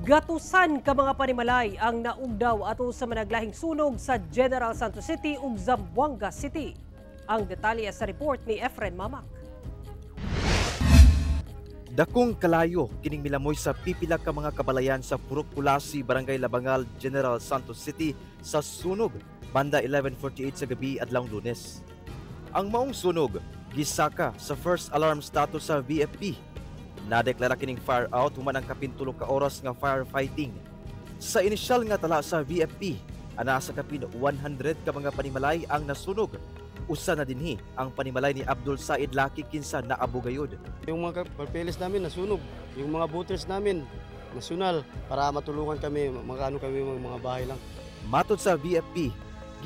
Gatusan ka mga panimalay ang naugdaw ato sa managlahing sunog sa General Santos City ug Zamboanga City. Ang detalye sa report ni Efren Mamak. Dakong kalayo kining milamoy sa pipila ka mga kabalayan sa Purok Kulasi, Barangay Labangal, General Santos City sa sunog banda 11:48 sa gabi adlawng Lunes. Ang maong sunog gisaka sa first alarm status sa BFP. Nadeklara kining fire out human ang kapin 3 ka oras nga firefighting. Sa inisyal nga tala sa BFP, anaa sa kapin 100 ka mga panimalay ang nasunog. Usa na dinhi ang panimalay ni Abdul Said Laki kinsa naabogayod. Yung mga papeles namin nasunog, yung mga voters namin, nasyonal, para matulungan kami, magano kami mga bahay lang. Matod sa BFP,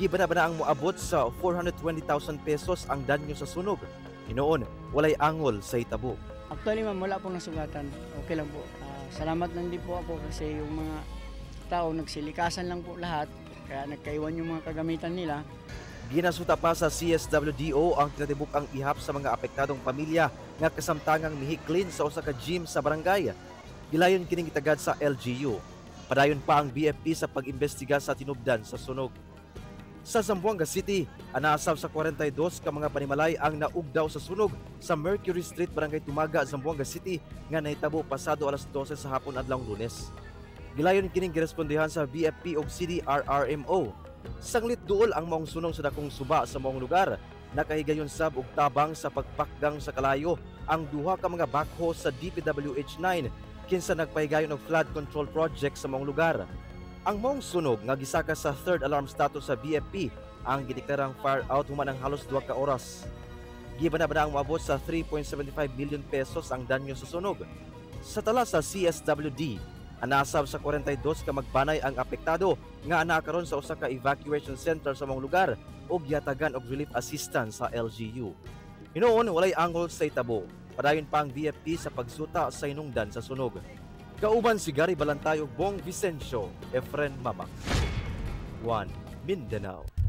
gibana-bana ang moabot sa 420,000 pesos ang danyo sa sunog. Hinoon, walay angol sa hitabo. Actually, ma'am, wala pong nasugatan. Okay lang po. Salamat lang din po ako kasi yung mga tao nagsilikasan lang po lahat. Kaya nagkaiwan yung mga kagamitan nila. Ginasuta pa sa CSWDO ang kinatibuk ang ihap sa mga apektadong pamilya nga kasamtangang mihiklin sa usa ka gym sa barangay. Gilayon kining gitagad sa LGU. Padayon pa ang BFP sa pag-imbestiga sa tinubdan sa sunog. Sa Zamboanga City, anaa sab sa 42 ka mga panimalay ang naugdaw sa sunog sa Mercury Street, Barangay Tumaga, Zamboanga City nga nahitabo pasado alas 12 sa hapon adlawng Lunes. Gilayon kining girespondehan sa BFP ug CDRRMO. Sanglit duol ang maong sunog sa dakong suba sa maong lugar. Nakahigayon sab og tabang sa pagpakgang sa kalayo ang duha ka mga backhoe sa DPWH 9 kinsa nagpahigayon og flood control project sa maong lugar. Ang maong sunog nga gisaka sa third alarm status sa BFP ang gideklarang fire out human ang halos 2 ka oras. Gibana-bana ang moabot sa 3.75 million pesos ang danyo sa sunog. Sa tala sa CSWD, anaa sab sa 42 ka magbanay ang apektado nga anaa karon sa usa ka evacuation center sa maong lugar ug gihatagan og relief assistance sa LGU. Hinuon, walay angol sa hitabo. Padayon pa ang BFP sa pagsuta sa hinungdan sa sunog. Kauban si Gary Balantay ug Bong Vicencio, Efren Mamak. 1 Mindanao.